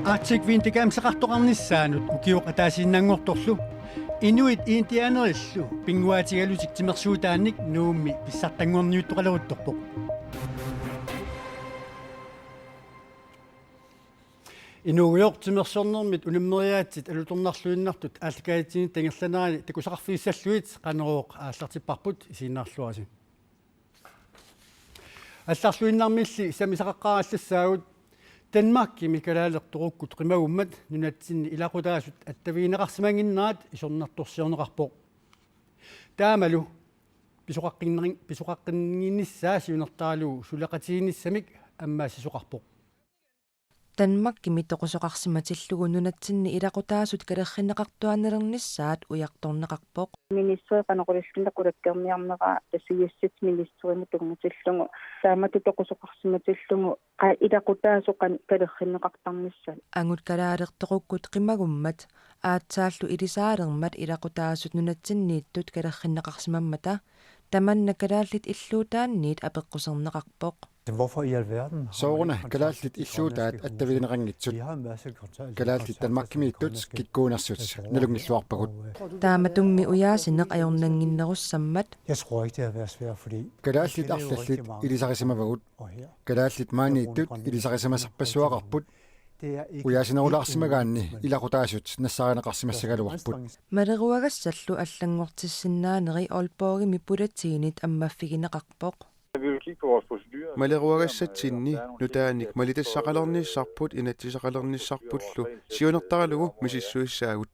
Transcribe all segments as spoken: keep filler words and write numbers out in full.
Arctic Winter Camp-eqartoqarnissaanut ukioq ataasiinnanngortorlu inuit indianerillu pinnguaatigalutik timersuutaannik Nuummi pissartanngorniuttoqaleruttorpoq. Inuugujoq timersornermit unammeriaatsit alutornarluinnartut aallakaatitsinnitta ingerlanerani takusaqarfigissallugit Qanorooq aallartipparput, isiginnaarluarisi. Allarluinnarmilli sammisaqaqqaarallassaagut. Danmarkimi kalaaleq toqukkut qimagummat nunatsinni ilaqutaasut attavigineqarsimannginnerat isornartorsiorneqarpoq. Taamalu pisoqaqqinnerin-, pisoqaqqinninnginnissaa siunertaralugu suleqatigiinnissamik ammaassisoqarpoq. Danmarkimi toqusoqarsimatillugu nunatsinni ilaqutaasut kalerrinneqartuaannalernissaat ujartorneqarpoq. Ministeri qanoq ililluta qulakkeerniarneraa, tassa justitsministerimut tunngatillugu taamatut toqusoqarsimatillugu qa-, ilaqutaasut qanoq kalerrinneqartarnissaat. Angut kalaaleq toqukkut qimagummat aatsaallu ilisaalermat ilaqutaasut nunatsinniittut kalerrinneqarsimammata tamanna Kalaallit Illuutaanniit apeqquserneqarpoq. Hvorfor i alverden har man Sooruna ikke kontakt Kalaallit til de Illuutaat grønlandske huse? Attavigineqanngitsut? Vi har en masse kontakter til Kalaallit Danmarkimiittut Grønlandske kikkuunersut Huse og nalunngilluarpagut. Taamatummi ujaasineq ajornannginnerussammat. Jeg tror ikke, det har været svært, fordi Kalaallit arlallit ilisarisimavagut. Kalaallit maaniittut ilisarisimasarpassuaqarput. Ujaasinnerulaarsimagaanni ilaqutaasut nassaarineqarsimassagaluarput. Maleruagassallu allanngortissinnaaneri Aalborgimi politiinit ammaffigineqarpoq. Maleruagassatsinni nutaanik malitassaqalernissarput inatsisaqalernissarpullu siunertaralugu misissuissaagut.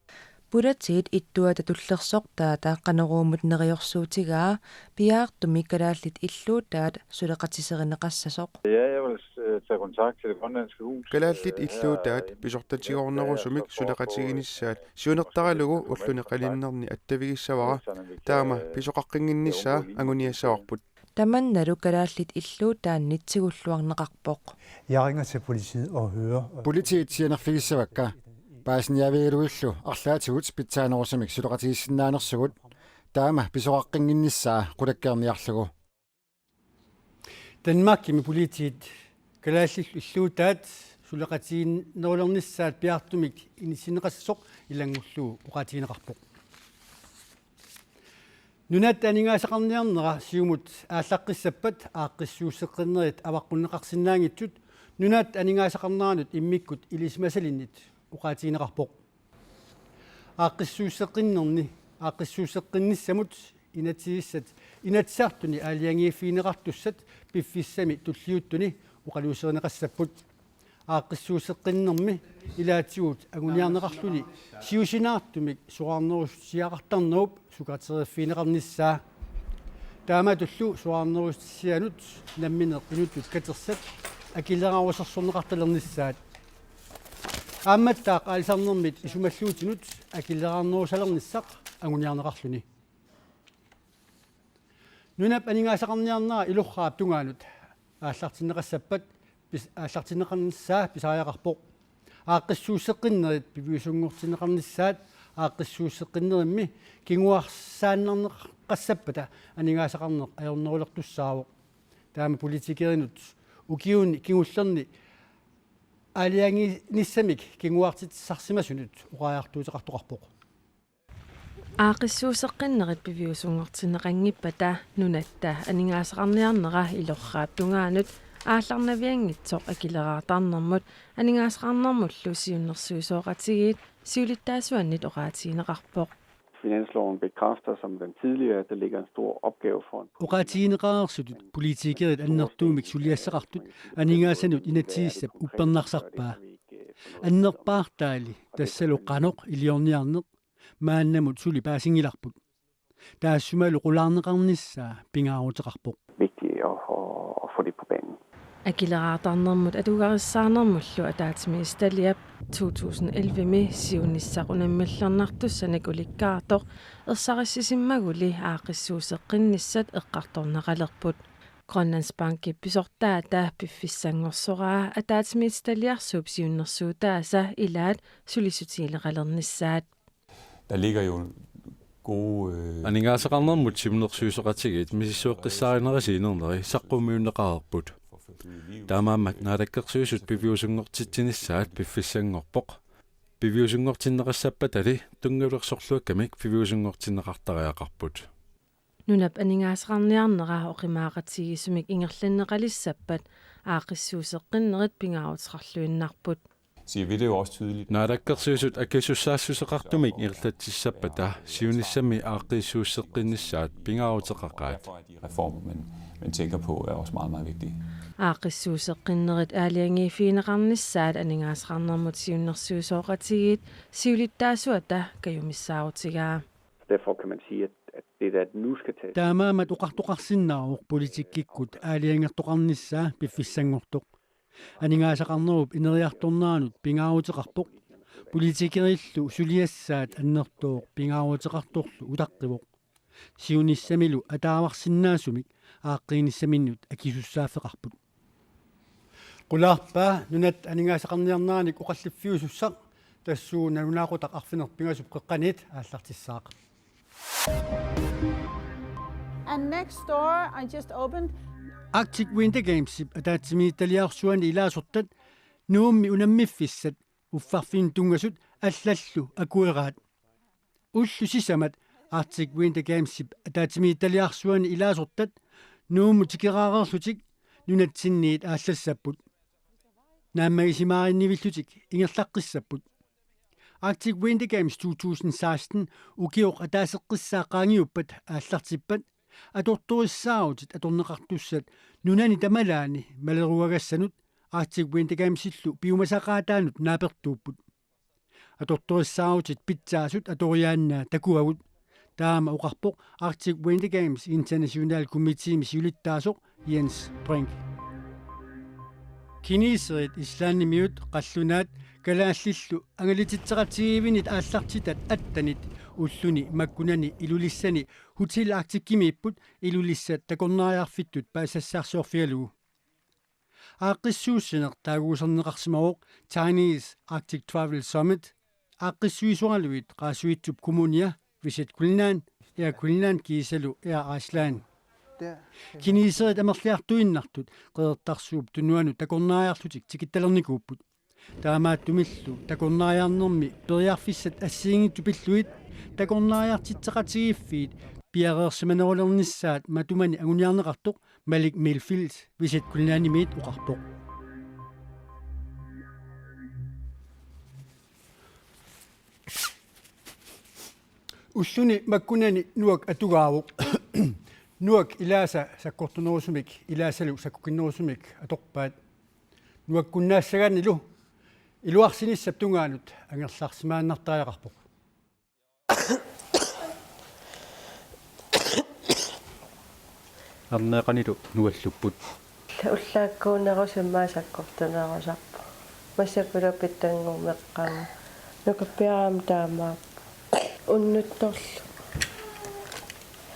Politiit ittuata tullersortaata Qanoruumut neriorsuutigaa piaartumik Kalaallit Illuutaat suleqatiserineqassasoq. Ja, jeg vil, øh, tage kontakt til det grønlandske hus. Kalaallit Illuutaat pisortatigoornerusumik suleqatiginissaat siunertaralugu ulluni qaninnerni attavigissavara, taama pisoqaqqinnginnissaa anguniassavarput. Tamannalu Kalaallit Illuutaannit tigulluarneqarpoq. Jeg ringer til politiet og hører, øh, Politiit sianerfigissavakka. Paasiniaavigalugillu arlaatigut pitsaanerusumik suleqatigiissinnaanersugut. Taama pisoqaqqinnginnissaa qulakkeerniarlugu. Danmarkimi politiit Kalaallit Illuutaat suleqatigiinnerulernissaat piaartumik inissinneqassasoq ilanngullugu oqaatigineqarpoq. Nunatta aningaasaqarniarnera siumut aallaqqissappat aaqqissuusseqqinnerit avaqqunneqarsinnaanngitsut nunatta aningaasaqarneranut immikkut ilisimasalinnit oqaatigineqarpoq. Aaqqissuusseqqinnerni, aaqqissuusseqqinnissamut inatsisissat Inatsisartuni aalajangiiffigineqartussat piffissami tulliuttuni oqaluuserineqassapput. Aaqqissuusseqqinnermi ilaatigut anguniarneqarluni siusinaartumik soraarnerussiaqartarnerup sukateriiffigineqarnissaa. Taamatullu soraarnerussianut nammineq inuttut katersat akileraarusersorneqartalernissaat. Aammattaaq aalisarnermit isumalluutinut akileraarnerusalernissaq anguniarneqarluni. Nunap aningaasaqarniarnera ilorraap tungaanut aallartinneqassappat pis-, aallartinneqarnissaa pisariaqarpoq. Aaqqissuusseqqinnerit piviusunngortinneqarnissaat aaqqissuusseqqinnerimmi kinguarsaannarneqassappata aningaasaqarneq ajornerulertussaavoq. Taama politikerinut ukiuni kingullerni aalajangiinissamik kinguartitsisarsimasunut oqariartuuteqartoqarpoq. Aaqqissuusseqqinnerit piviusunngortinneqanngippata nunatta aningaasaqarniarnera ilorraap tungaanut aallarnavianngitsoq akileraartarnermut aningaasaqarnermullu siunnersuisoqatigiit siulittaasuannit oqaatigineqarpoq. Finansloven bekræfter, som den tidligere, at der ligger en stor opgave for en Oqaatigineqareersutut politikerit annertuumik suliassaqartut aningaasanut inatsisissap uppernarsarpaa. Annerpaartaali tassalu qanoq iliorniarneq maannamut suli paasinngilarput. Taassumalu qulaarneqarnissaa pingaaruteqarpoq. Vigtigt at, at, at få det på banen. Akileraartarnermut atugarissaarnermullu ataatsimiititaliap to tusind elleve-mi siunissaq unammillernartussanik ulikkaartoq ersarissisimmaguli aaqqissuusseqqinnissat eqqartorneqalerput. Grønlandsbankip pisortaata piffissanngorsoraa ataatsimiititaliarsuup siunnersuutaasa ilaat sulissutigileralernissaat. Der ligger jo Gode, øh, aningaasaqarnermut siunnersuisoqatigiit misissueqqissaarinerisiinerneri saqqummiunneqareerput. Taamaammat Naalakkersuisut piviusunngortitsinissaat piffissanngorpoq. Piviusunngortinneqassappatali tunngavilersorluakkamik piviusunngortinneqartariaqarput. Nunap aningaasaqarniarnera oqimaaqatigiissumik ingerlanneqalissappat aaqqissuusseqqinnerit pingaaruteqarluinnarput. Siger vi det jo også tydeligt. Naalakkersuisut akisussaassuseqartumik ingerlatsissappata siunissami aaqqissuusseqqinnissaat pingaaruteqaqaat. Derfor er de reformer, man, man tænker på, er også meget, meget vigtige. Aaqqissuusseqqinnerit aalajangiiffigineqarnissaat aningaasaqarnermut siunnersuisoqatigiit siulittaasuata kajumissaarutigaa. Derfor kan man sige, at, at det, der nu skal tages. Taamaammat oqartoqarsinnaavoq politikkikkut aalajangertoqarnissaa piffissanngortoq. Aningaasaqarnerup ineriartorneranut pingaaruteqarpoq. Politikerillu suliassaat annertooq pingaaruteqartorlu utaqqivoq. Siunissamilu ataavarsinnaasumik aaqqiinissaminnut akisussaaffeqarput. Qulaarpaa nunat aningaasaqarniarneranik oqalliffiusussaq tassuuna nalunaaqutaq arfineq-pingasup qeqqaniit aallartissaaq. And next door, I just opened. Arctic Winter Gamesip ataatsimiititaliarsuani ilaasortat Nuummi unammiffissat uffarfinnut tunngasut allallu akueraat. Ullut sisamat Arctic Winter Gamesip ataatsimiititaliarsuani ilaasortat Nuummut tikeraareerlutik nunatsinniit aallassapput. Naammagisimaarinnivillutik ingerlaqqissapput. Arctic Winter Games to tusind seksten ukioq ataaseqqissaa qaangiuppat aallartippat atortorissaarutit atorneqartussat nunani tamalaani maleruagassanut Arctic Winter Gamesillu piumasaqaataanut naapertuupput. Atortorissaarutit pitsaasut atoriaannaa takuagut. Taama oqarpoq Arctic Winter Games International Committeemi siulittaasoq Jens Brink. Kineserit Islandimiut qallunaat kalaallillu angalititseqatigiivinit aallartitat attenit ulluni makkunani Ilulissani Hotel Arcticimiipput Ilulissat takornariarfittut paasisassaarsiorfigalugu. Aaqqissuussineq taaguuserneqarsimavoq Chinese Arctic Travel Summit, aaqqissuisoraluit Qaasuitsup Kommunia, Visit Greenland, Air Greenland kiisalu Air Iceland. Kineserit amerliartuinnartut Qeqertarsuup Tunuanut takornariarlutik tikittalernikuupput. Taamaattumillu takornariarnermi periarfissat assigiinngitsut pillugit takornariartitseqatigiiffiit piareersimanerulernissaat matumani anguniarneqartoq Malik Milfield Visit Greenlandimiit oqarpoq. Ulluni makkunani nuak atugaavoq. Nuak ilaasa sakkortunerusumik, ilaasalu sakkukinnerusumik atorpaat. Nuakkunnaassaganilu iluarsinissap tungaanut angerlarsimaannartariaqarpoq. Erneeqanilu nuallupput. Ullaakkuunerusumik sakkortunerusarpoq. Massakkut pitsanngorneqarpoq. Nukappiaraq taamaappoq. Unnuttorlu.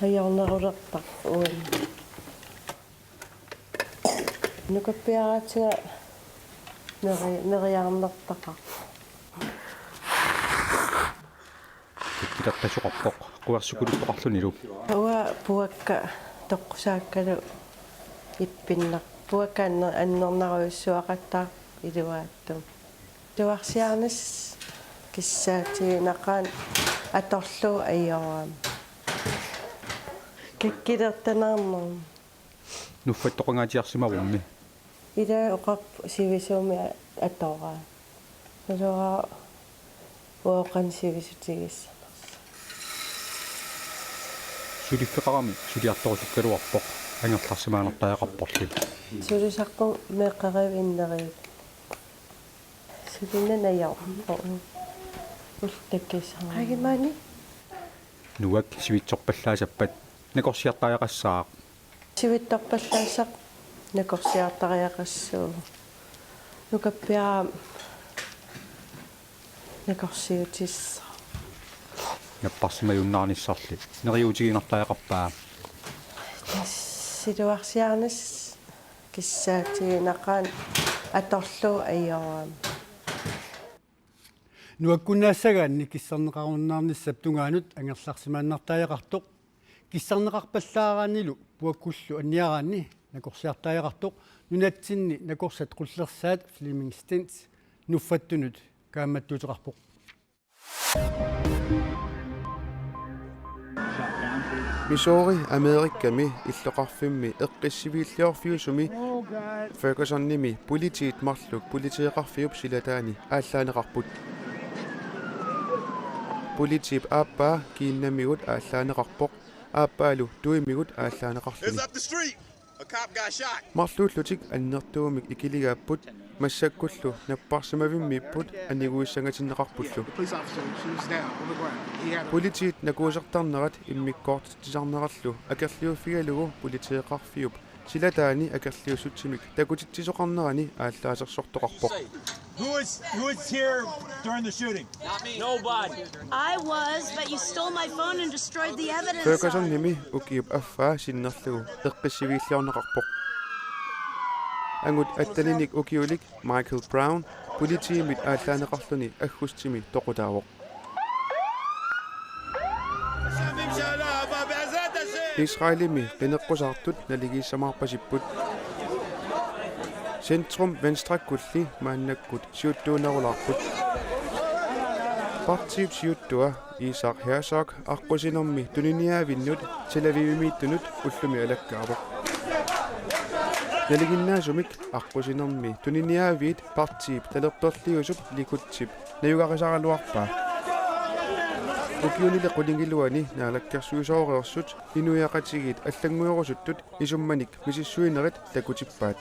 Ajornerulerpara uani. Nukappiaraatiga neri-, neriarnertaqarpoq. Kikkilertasoqarpoq, quersukuluttoqarlunilu. Uanga puakka toqqusaakkalu ippinneq. Puakka anner-, annernarujussuaqattaarpoq iluaattut. Silarsiarnissaq kissaatiginaqaaq atorlugu ajorama. Kikkilertanarnermi. Nuffattoqangaatsiarsimavunni. Ila oqarpoq sivisuumik atoraa. Atoraa uoqan sivisutigissanersoq. Suliffeqarami suliartorusukkaluarpoq angerlarsimaannartariaqarporli. Sulisarpunga meeqqerivinneriit. Sulinanajor. Ultakisar. Qagimani. Nuak sivitsorpallaasappat nakorsiartariaqassaaq. Sivitsorpallaassaq nakorsiartariaqassuuvoq. Nukappiaraq nakorsiutissaq. Napparsimajunnaarnissarli neriuutiginartariaqarpaa. Silarsiarnissaq kissaatiginaqaaq atorlugu ajorama. Nuakkunnaassagaanni kissarneqarunnaarnissap tungaanut angerlarsimaannartariaqartoq, kissarneqarpallaaraannilu puakkullu anniaraanni nakorsiartariaqartoq, nunatsinni nakorsat qullersaat Flemming Stengs nuffattunut kaammattuuteqarpoq. Missouri Amerikami illoqarfimmi eqqissiviilliorfiusumi Fergusonimi politiit marluk politeeqarfiup silataani aallaaneqarput. Politiip aappaa kiinnamigut aallaaneqarpoq, aappaalu tuimigut aallaaneqarluni. It's up the street. A cop got shot. Marluullutik annertuumik ikiligaapput, massakkullu napparsimavimmiipput aniguissangatinneqarpullu. The police officer, she was down on the ground. He had a Politiit nakuusertarnerat immikkoortitsisarnerallu akerliuffigalugu politeeqarfiup silataani akerliussutsimik takutitsisoqarnerani aallaasersortoqarpoq. Who is, who is here during the shooting? Nobody. I was, but you stole my phone and destroyed the evidence. Fergusonimi ukiup affaa sinnerlugu eqqissiviilliorneqarpoq. Angut atteninik ukiulik Michael Brown politiimit aallaaneqarluni aggustimi toqutaavoq. Israelimi qineqqusaartut naligiissamaarpasipput. Centrum-venstrekkulli maannakkut siuttuunerulaarput. Partiip siuttua Isaac Herzog aqqusinermi tuniniaavinnut Tel Avivimiittunut ullumi alakkaavoq. Nalinginnaasumik aqqusinermi tuniniaaviit partiip talerperliusup Likudip najugarisaraluarpaa. Ukiunili qulingiluani naalakkersuisooreersut inuiaqatigiit allannguerusuttut isummanik misissuinerit takutippaat.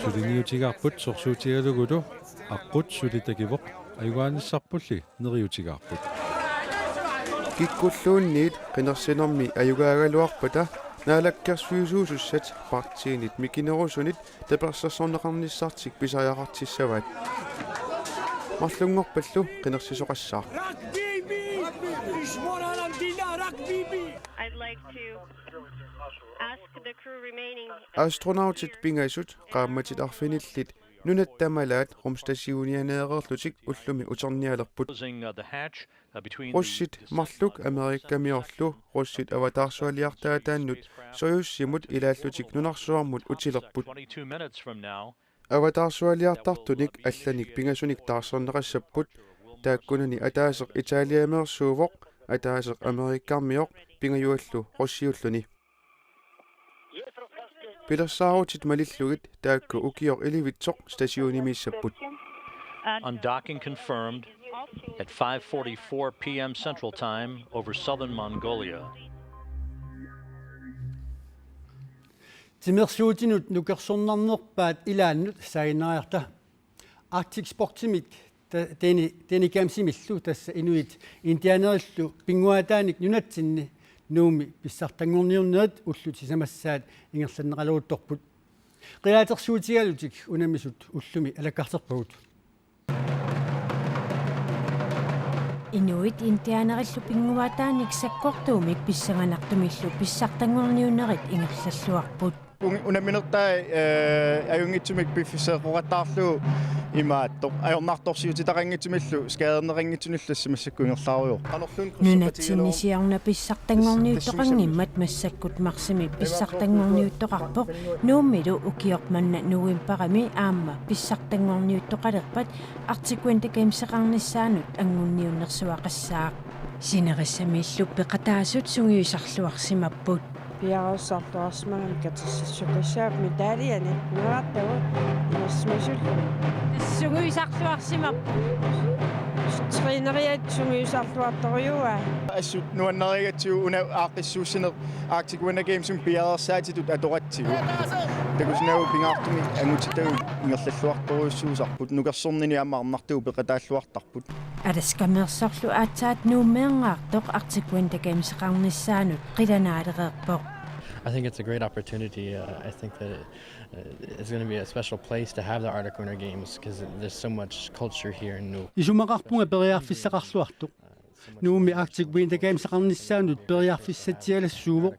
Suliniutigaarput sorsuutigalugulu aqqut suli takivoq, ajugaanissarpulli neriutigaarput. Kikkulluunniit qinersinermi ajugaagaluarpata naalakkersuisuusussat partiinit mikinerusunit tapersersorneqarnissartik pisariaqartissavaat. Marlunngorpallu qinersisoqassaaq. I'd like to ask the crew remaining. Astronautit pingasut qaammatit arfinillit nunatta malaat rumstationianeereerlutik ullumi uternialerput. Closing, uh, the hatch, uh, between the Russit marluk Amerikamiorlu russit avataarsualiartaataannut Soyuzimut ilaallutik nunarsuarmut utilerput. Twenty-two minutes from now. Avataarsualiartartunik allanik pingasunik taarserneqassapput, taakkunani ataaseq Italiameersuuvoq, ataaseq Amerikarmioq, pingajuallu russiulluni. Pilersaarutit malillugit taakku ukioq ilivitsoq stationimiissapput. Undocking confirmed at five forty-four p m Central Time over southern Mongolia. Timersuutinut nukersornarnerpaat ilaannut saginnariarta. Arctic Sportimik ta-, Deni-, Deni Kamsimillu, tassa inuit indianerillu pinnguaataanik nunatsinni Nuummi pissartanngorniunnerit ullut sisamassaat ingerlanneqaleruttorput. Qilaatersuutigalutik unammisut ullumi alakkarterpagut. Inuit indianerillu pinnguaataanik sakkortuumik pissanganartumillu pissartanngorniunnerit ingerlalluarput. Un-, unamminertai, eh, ajunngitsumik piffissaq eqqoqattaarlugu imaattoq. Ajornartorsiutitaqanngitsumillu, skaderneqanngitsunillu tassa massakkut ingerlaarujoorput. Nunatsinni siorna pissartanngorniuttoqanngimmat massakkut marsimi pissartanngorniuttoqarpoq. Nuummilu ukioq manna novembarimi aamma pissartanngorniuttoqalerpat Arctic Winter Gameseqarnissaanut angunniunnersuaqassaaq. Sinerissamiillu peqataasut sungiusarluarsimapput. Piareersarluarsimagami katersussukassaaq medaljenik nuartagut inersimasullu. Sungiusarluarsimapput. Træneriat sungiusarluartorujuuaa. Assut nuannarigatsigu una aaqqissuussineq Arctic Winter Gamesimi piareersaatitut atoratsigu. Takusinnaavugut pingaartumik angutitagut ingerlalluartorujussuusarput, nukersornini aamma arnartagut peqataalluartarput. Alaskameersorlu aatsaat Nuummeerngaartoq Arctic Winter Gameseqarnissaanut qilanaalereerpoq. I think it's a great opportunity. Uh, I think that, uh, it's gonna be a special place to have the Arctic Winter Games 'cause there's so much culture here in Nuuk. Isumaqarpunga periarfissaqarluartoq. Nuummi Arctic Winter Gameseqarnissaanut periarfissatsialassuuvoq.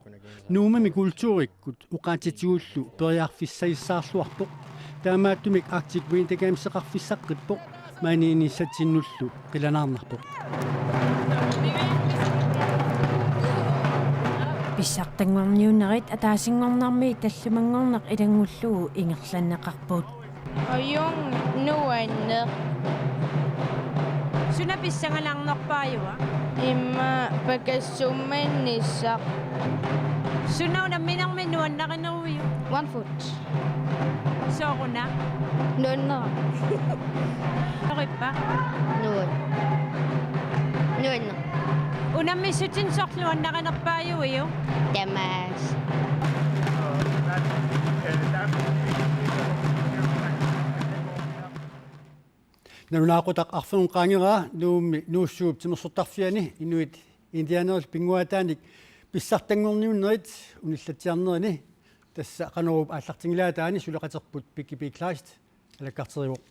Nuummimi kulturikkut oqaatsitigullu periarfissagissaarluarpoq. Taamaattumik Arctic Winter Gameseqarfissaqqippoq. maaniinnissatsinnullu qilanaarnarpoq. Pissartanngorniunnerit ataasinngornermi tallimanngorneq ilanngullugu ingerlanneqarput. Ajunngilaq nuanneq. Suna pissanganarnerpaajua? Immaqa pakassummannissaq. Suna unamminermi nuannarineruiuk? One foot. Sooruna? Nuanneq. Torippa? Nuan. Nuanneq. Unammissutinik soorlu nuannarinerpaajuiuk? Tamaasa. Nalunaaqutaq arfineq-qaangeraa Nuummi Nuussuup timersortarfiani inuit indianerillu pinnguaataanik pissartanngorniunnerit unillatsiarnerini, tassa Qanoruup aallartinngilaataani suleqaterput Pikki P. Kleist alakkarterivoq.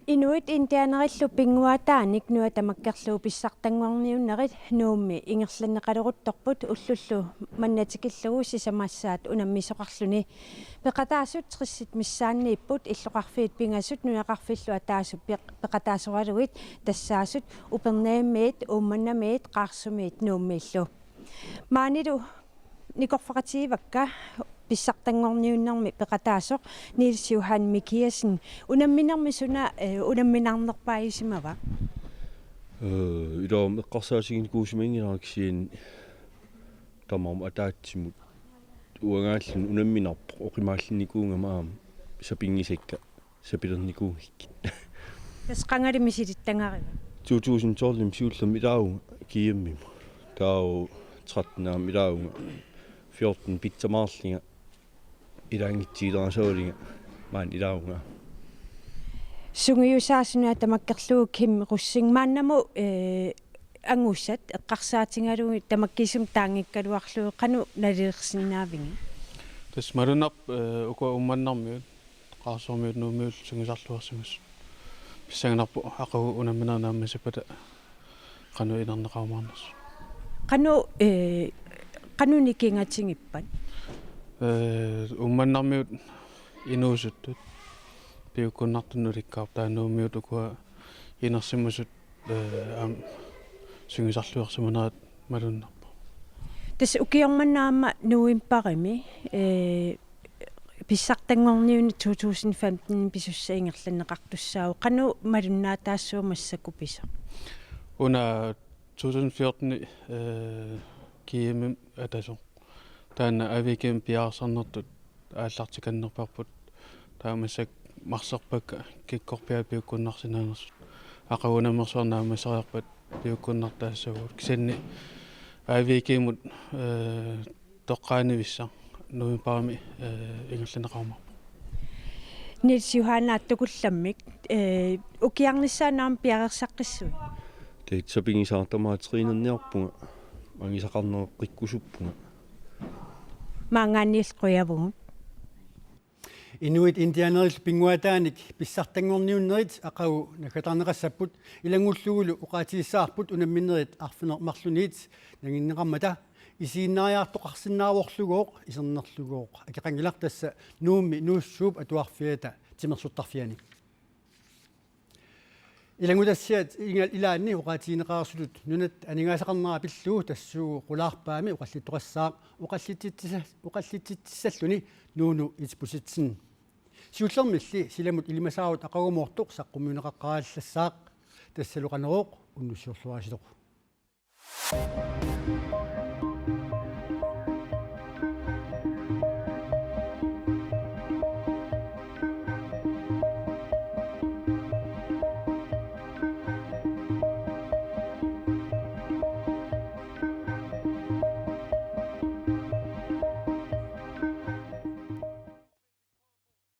Inuit indianerillu pinnguaataanik nuja tamakkerlugu pissartanngorniunnerit Nuummi ingerlanneqaleruttorput ullullu manna tikillugu sisamassaat unammisoqarluni. Peqataasut tressit missaanniipput, illoqarfiit pingasut nunaqarfillu ataasut peq-, peqataasoralugit, tassaasut Upernavimmiit, Uummannamiit, Qaarsumiit Nuummiillu. Maanilu nikorfaqatigiivakka pissartanngorniunnermi peqataasoq Niels Johan Mikiassen. Unamminermi suna, eh, unamminarnerpaajusimava? Eh, ilumut eqqarsaatiginikuusimanngilara kisianni tamarmik ataatsimut uangaalluni unamminarpoq, oqimaallinnikuugama aamma sapinngisakka sapilernikuugikkit. Tassa qangali misilittagariva? To tusind tolv-imi siullermi ilaavunga G M-imut. Taava tretten aamma ilaavunga. Fjorten pitsamaarlunga. Ilaanngitsuulerisaraluunniit maani ilaavunga. Sungiusaasoq nuja tamakkerlugu Kim Rosing, maannamut, eh, angusat eqqarsaatigalugit tamakkiisumik taanngikkaluarlugu qanoq nalilersinnaaviuk? Tassa malunnarpoq, eh, ukua Uummannarmiut, Qaarsuarmiut, Nuummiut sungiusarluarsimasut. Pissanganarpoq aqagu unamminerit naammassippata qanoq inerneqarumaarnersut. Qanoq, eh, qanoq nikingatigippat? Eh, Uummannarmiut inuusuttut piukkunnartunut ulikkaarput, taava Nuummiut ukua inersimasut, eh, aamma sungiusarluarsimanerat malunnarpoq. Tassa ukioq manna aamma novembarimi, eh, pissartanngorniunneq to tusind femten pisussat ingerlanneqartussaavoq. Qanoq malunnaataassava massakkut pisoq? Una to tusind fjorten, eh, G M-imi atasoq. Taanna A V G-mi piareersarnertut aallartikannerparput. Taava massakkut marserpakka kikkorpiaat piukkunnarsinnaanersut. Aqagu unammersuarneq naammasseriarpat piukkunnartaassavagut. Kisianni A V G-mut, eh, toqqaannavissaq novembarimi, eh, ingerlanneqarumaarpoq. Niels Johan, aattukullammik, eh, ukiarnissaanut aamma piareersaqqissuit? Tassa sapinngisaartamaat trænerniarpunga, angisaqarneqqikkusuppunga. Maanngaanniillu qujavugut. Inuit indianerillu pinnguaataanik pissartanngorniunnerit aqagu naggataarneqassapput, ilanngullugulu oqaatigissavarput unamminerit arfineq-marlunniit nanginneqarmata. Isiginnaariartoqarsinnaavorlugooq, isernerlugooq akeqanngilaq, tassa Nuummi Nuussuup Atuarfiata timersortarfiani. Ilanngutassiat inga-, ilaanni oqaatigineqareersutut nunat aningaasaqarnera pillugu tassuugu qulaarpaami oqallittoqassaaq oqallitsitsisa-, oqallitsitsissalluni Nuunu Isbosethsen. Siullermilli silamut ilimasaarut aqagumoortoq saqqummiunneqaqqaarallassaaq, tassalu Qanorooq unnussiorluarisilu.